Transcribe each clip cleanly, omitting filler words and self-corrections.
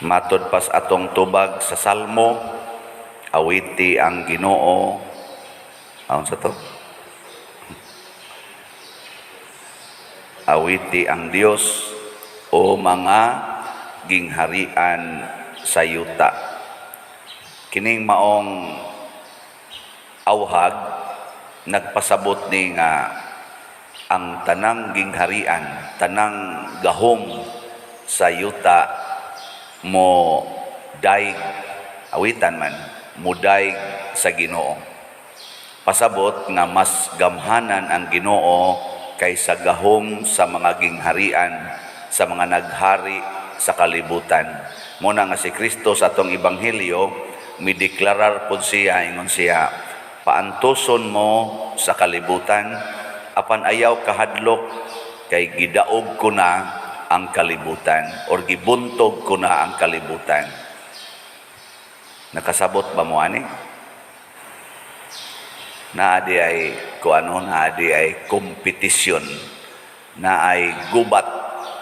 Matod pas atong tubag sa Salmo, awiti ang Ginoo. Aon sa to? Awiti ang Dios o mga gingharian sa yuta. Kining maong awhag nagpasabot ni nga ang tanang gingharian, tanang gahom sa yuta mo daig, awitan man, mudaig sa Ginoo. Pasabot nga mas gamhanan ang Ginoo kaysa gahom sa mga gingharian, sa mga naghari sa kalibutan. Muna nga si Kristo sa atong ebanghelyo mideklarar pod siya, ingon siya, "Paantuson mo sa kalibutan, apan ayaw kahadlok kay gidaog ko na ang kalibutan," or "gibuntog ko na ang kalibutan." Nakasabot ba mo ani? Naa di ay ko ano, naa di ay kompetisyon, na ay gubat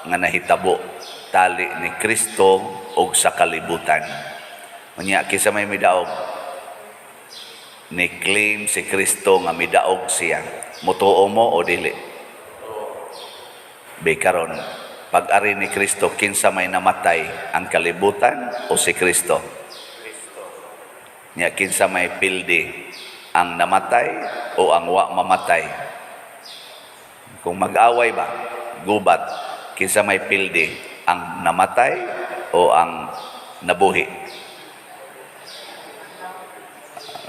nga nahitabo tali ni Kristo og sa kalibutan. Unya kinsa may midaog? Ni claim si Kristo nga midaog siya. Mutuo mo o dili? Be karon, pag-ari ni Kristo, kinsa may namatay, ang kalibutan o si Kristo? Nya kinsa may pildi, ang namatay o ang wa mamatay? Kung mag-away ba, gubat, kinsa may pildi, ang namatay o ang nabuhi?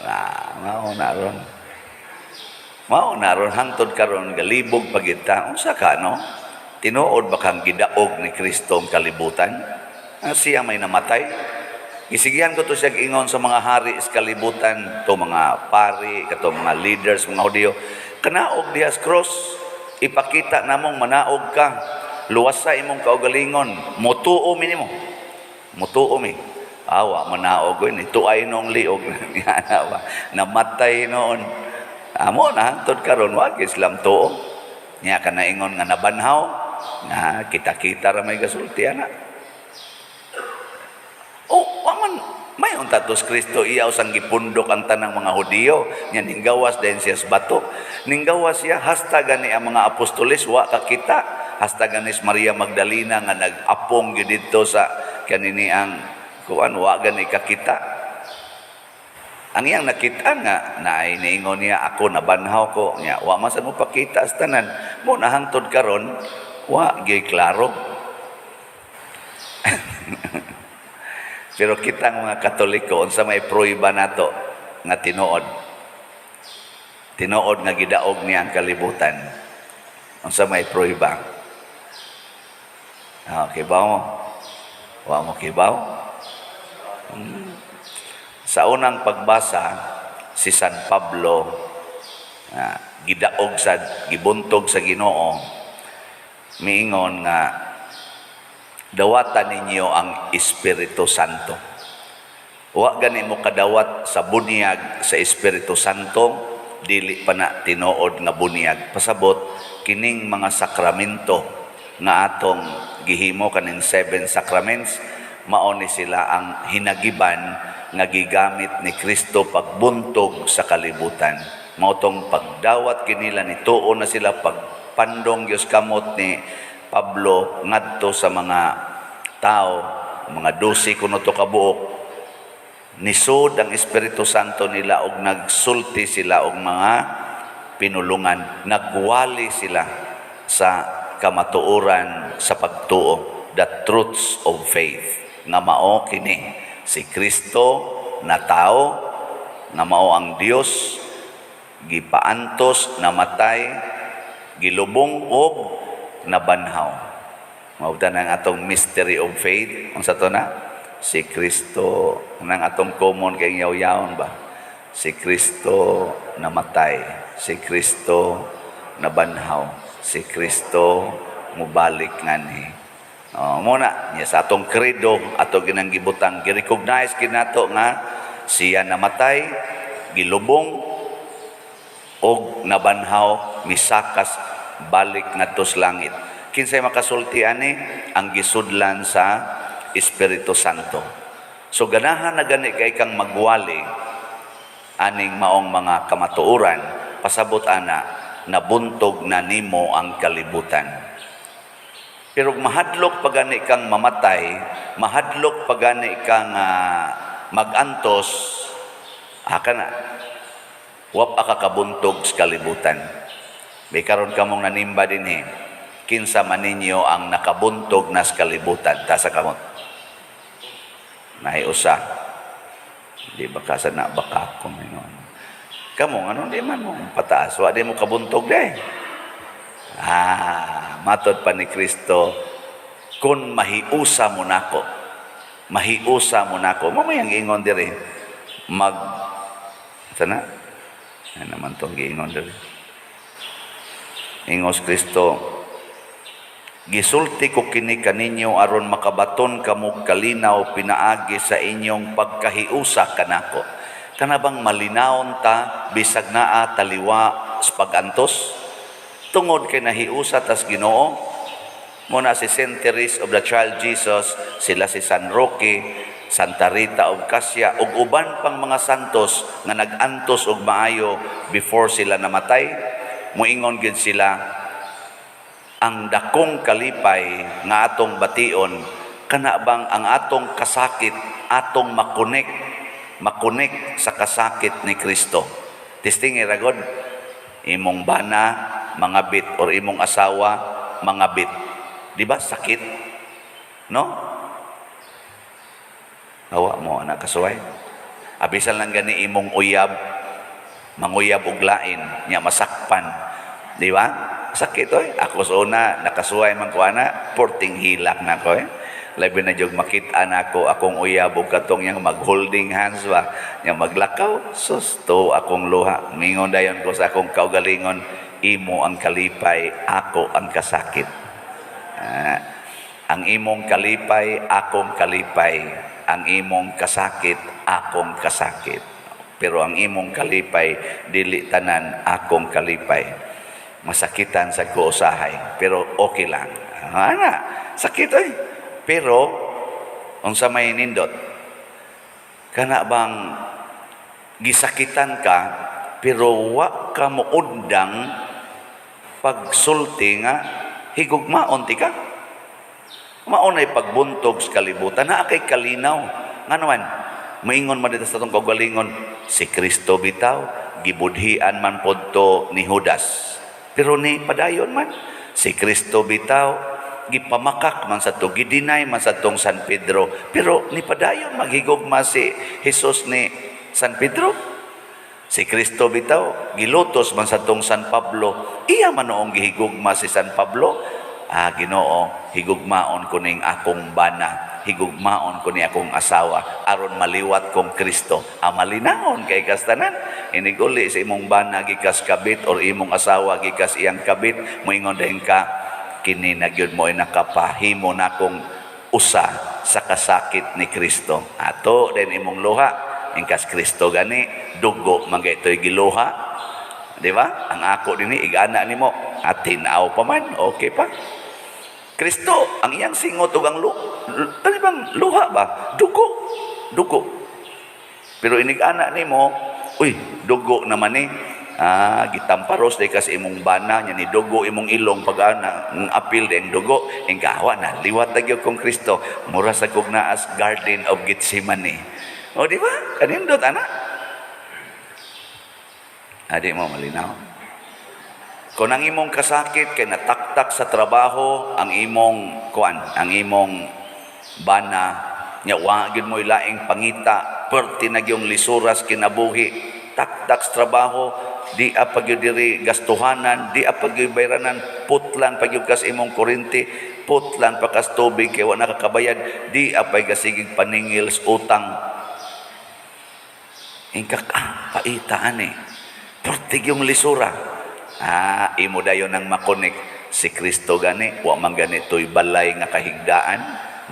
Na, mao na ron. Mao na ron hangtod karon galibog pagita. Unsa ka no? Tinuod ba kang gidaog ni Kristo ang kalibutan? Ah, siya may namatay? Gisigihan ko to siya ingon sa mga hari sa kalibutan, to mga pari, kato mga leaders, mga Hudiyo. "Kanaog diha sa cross, ipakita namong manaog ka. Luwas sa imong kaugalingon, mutuo mi nimo. Mutuo mi." Awa manaog oy, nituay noong liog. Yana ba? Namatay noon. Amo na hangtod karon wa Islam tuo. Nya ka naingon nga nabanhaw, nga kita-kita ra may gasulti ana. Oh, wa man may unta tos Kristo iyaw sang gipundok ang tanang mga Hudiyo nya ninggawas din siya sa bato. Ninggawas siya hasta gani ang mga apostoles wa kakita, hasta ganis Maria Magdalena nga nag-apong gyud didto sa kanini ang kuan, wa gani kakita. Ang iyang nakita nga naay niingon niya, "Ako nabanhaw ko." Nya wa man sad mo pakita sa tanan. Mo na hangtod karon wa gyud klaro. Pero kitang mga Katoliko, unsa may prueba nato nga tinuod? Tinuod nga gidaog niya ang kalibutan. Unsa may prueba? Ah, kibaw mo? Wa mo kibaw? Sa unang pagbasa, si San Pablo gidaog sa gibuntog sa Ginoo, miingon nga dawatan ninyo ang Espiritu Santo. Wa gani mo kadawat sa bunyag sa Espiritu Santo, dili pa na tinuod nga bunyag. Pasabot kining mga sakramento nga atong gihimo, kaning seven sacraments, mao ni sila ang hinagiban nga gigamit ni Kristo pagbuntog sa kalibutan. Mao tong pagdawat kinila ni tuo na sila, pagpandong Dios kamot ni Pablo ngadto sa mga tao, mga 12 kuno to kabuok, nisod ang Espiritu Santo nila og nagsulti sila og mga pinulungan, nagwali sila sa kamatuoran sa pagtuo, the truths of faith, nga mao kini si Kristo na tao, nga mao ang Dios, gipaantos, namatay, gilubong og nabanhaw. Mao ang atong mystery of faith. Unsa to na? Si Kristo nang atong common kay yaw-yawon ba? Si Kristo namatay, si Kristo nabanhaw, si Kristo mubalik nganhi. Oh, muna niya sa atong credo ato ginang gibutang, gi-recognize kinato nga siya namatay, gilubong og nabanhaw, misakas balik ngadto sa langit. Kinsay makasulti ani? Ang gisudlan sa Espiritu Santo. So ganahan na gani kay kang magwali aning maong mga kamatuoran, pasabot ana nabuntog na nimo ang kalibutan. Pero mahadlok pa gani kang mamatay, mahadlok pa gani kang magantos, aka na, wa pa ka kabuntog sa kalibutan. May karon kamong nanimba dinhi. Kinsa man ninyo ang nakabuntog na sa kalibutan? Taas kamot. Naay usa. Di ba ka sa na baka ko mingon. Kamo ano di man mo pataas, wa di mo kabuntog di. Ah, matod pa ni Kristo, kung mahiusa mo nako, mahiusa mo nako. Mamayang ingon diri mag sana. Ano naman tong giingon diri? Ingos Kristo, "Gisulti ko kini kaninyo aron makabaton kamo kalinaw pinaagi sa inyong pagkahiusa kanako." Kana bang malinawon ta bisag naa taliwa sa pag-antos? Tungod kay nahiusa tas Ginoo, mo na si Saint Therese of the Child Jesus, sila si San Roque, Santa Rita of Cascia, ug uban pang mga santos nga nag-antos og maayo before sila namatay, muingon gyud sila, ang dakong kalipay nga atong bation kana bang ang atong kasakit atong makonek sa kasakit ni Kristo. Testing ragod imong bana mga bit or imong asawa mga bit, di ba sakit, no? Awa mo anak kasuway, abisan lang gani imong uyab manguyab og lain nya masakpan, di ba sakit oy? Ako sa una nakasuway man ko ana, porting hilak na ko eh. Labi na jud makita nako akong uyab ug katong yang mag-holding hands ba nya maglakaw, susto akong luha. Mingon dayon ko sa akong kaugalingon, "Imo ang kalipay, ako ang kasakit." Ah, ang imong kalipay, akong kalipay. Ang imong kasakit, akong kasakit. Pero ang imong kalipay, dili tanan akong kalipay. Masakitan sa ko usahay, pero okay lang. Ana, sakit oy. Pero unsa may nindot? Kana bang gisakitan ka pero wa ka moundang pagsulti nga higugmaon ti ka? Maunay pagbuntog sa kalibutan naa kay kalinaw. Nga naman, maingon man dito sa atong kaugalingon, si Kristo bitaw gibudhian man pod to ni Judas. Pero ni padayon man. Si Kristo bitaw gipamakak man sa to, gidinay man sa tong San Pedro. Pero ni padayon maghigugma si Jesus ni San Pedro. Si Kristo bitaw gilutos man sa tong San Pablo. Iya man noong gihigugma si San Pablo. Ah, Ginoo, higugmaon ko ning akong bana, higugmaon ko ni akong asawa aron maliwat kong Kristo. Ah, malinawon kay kastanan. Iniguli sa imong bana gikas kabit or imong asawa gikas iyang kabit, moingon din ka, kini na gyud mo ay nakapahimo nakong usa sa kasakit ni Kristo. Ato din imong luha, ingkas Kristo gani dugo man kay ito'y giluha. Di ba? Ang ako dinhi igana nimo, at tinaw pa man, okay pa. Kristo, ang iyang singot ug ang kani bang luha ba? Dugo. Dugo. Pero inig-ana nimo, uy, dugo naman ni. Ah, gitamparos day kasi imong bana nya ni dugo imong ilong pag ana, ang apil din dugo, ing kawa na liwat na gyud kong Kristo, mura sa kog naas Garden of Gethsemane. O, di ba? Kanindot ana. Adi mo malinaw. Kung ang imong kasakit kay nataktak sa trabaho, ang imong kuan, ang imong bana nya wa gyud mo laing pangita, perti na gyung lisuras kinabuhi, taktak sa trabaho, di pa gyud diri gastuhanan, di pa gyud bayranan, putlan pa gyud kas imong kuryente, putlan pa kas tubig kay wa nakakabayad, di apay gasigig paningil sa utang. Ingkak ah, paita ani. Perti yung lisura. Ah, imo dayon ang makonek si Kristo gani, wa man gani to'y balay nga kahigdaan,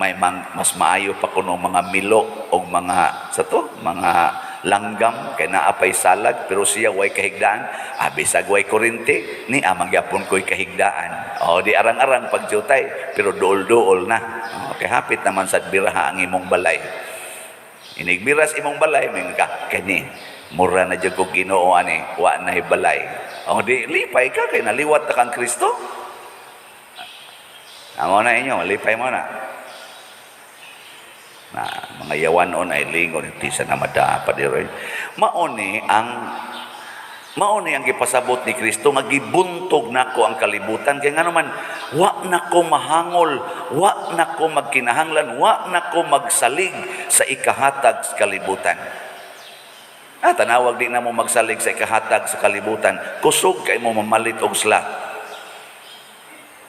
may mang, mas maayo pa kuno mga milo og mga sa to, mga langgam kay naa pay salag, pero siya way kahigdaan. Ah, bisag way kuryente ni amang gyapon ko'y kahigdaan. O di arang-arang pagjutay, pero duol-duol na. O, kay hapit naman sa biraha ang imong balay. Inigbiras imong balay, may ka kani mura na jud kog Ginoo ani, wa na balay. O di lipay ka kay naliwat ta kang Kristo. Amo na inyo, lipay mo na. Na mga yawanon ay lingon ti sa na madapat diri. Mao ni ang gipasabot ni Kristo nga gibuntog nako ang kalibutan, kay ngano man wa nako mahangol, wa nako magkinahanglan, wa nako magsalig sa ikahatag sa kalibutan. Ah, tanawag di na mo magsalig sa ikahatag sa kalibutan, kusog kay mo mamalit og slot.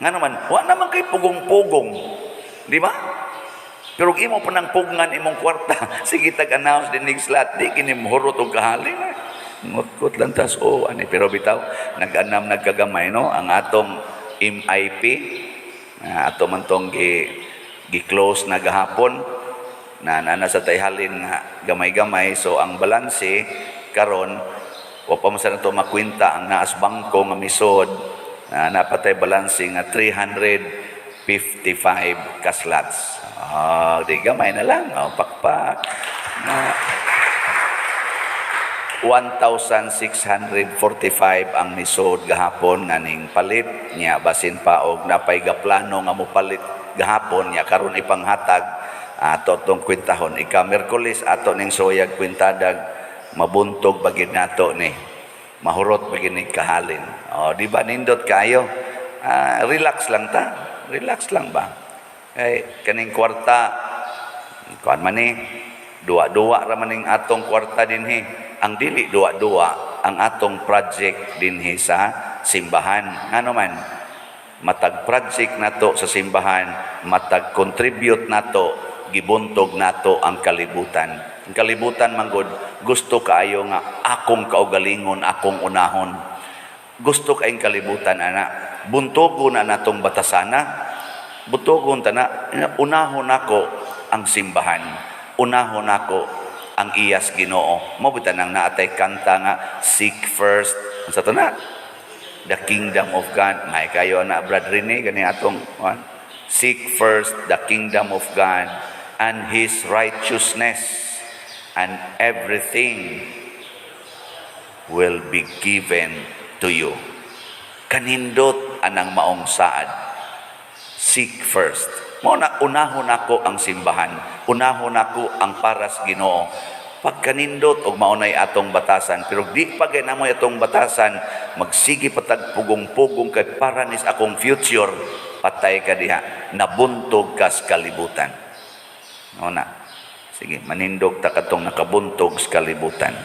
Ngano man wa naman kay pugong-pugong, di ba? Pero imo pa nang pugngan imong kwarta, sige tag-announce din ning slot, di kini mohurot og kahalin. Ngutkot lang tas o ani, pero bitaw nag-anam nagkagamay, no, ang atong MIP na ato man tong gi gi-close na gahapon na nana sa tayhalin nga gamay-gamay. So ang balanse karon, wa pa man sa nato makwenta ang naas bangko nga misod na napatay balanse nga 355 ka slots. Ah, di gamay na lang, oh, pakpak na 1,645 ang misod gahapon nga ning palit niya, basin pa og napay gaplano nga mopalit gahapon niya karon ipanghatag ato tong kwentahon ika Miyerkules ato ning soyag kwentadag mabuntog bagid nato ni mahurot bagid ni kahalin. O di ba nindot kayo? Ah, relax lang ta, relax lang ba, kay kaning kwarta kuan man ni, duwa-duwa ra man ning atong kwarta dinhi. Ang dili duwa-duwa ang atong project dinhi sa simbahan. Ngano man matag project nato sa simbahan, matag contribute nato, gibuntog nato ang kalibutan. Ang kalibutan manggod gusto kaayo nga akong kaugalingon, akong unahon. Gusto kaayong kalibutan ana. Buntogo na natong batasana, buntogon ta na, unahon nako ang simbahan, unahon nako ang iyas Ginoo. Mo bitan ang naatay kanta nga "Seek first", unsa to na, "the kingdom of God". May kayo na, Brad Rene, gani atong one. "Seek first the kingdom of God and His righteousness, and everything will be given to you." Kanindot anang maong saad. Seek first. Mo na unahon nako ang simbahan, unahon nako ang paras Ginoo. Pagkanindot og maunay atong batasan, pero di pa gay namo atong batasan, magsige patag pugong-pugong kay para nis akong future, patay ka diha, nabuntog kas kalibutan. No na. Sige, manindog ta katong nakabuntog sa kalibutan.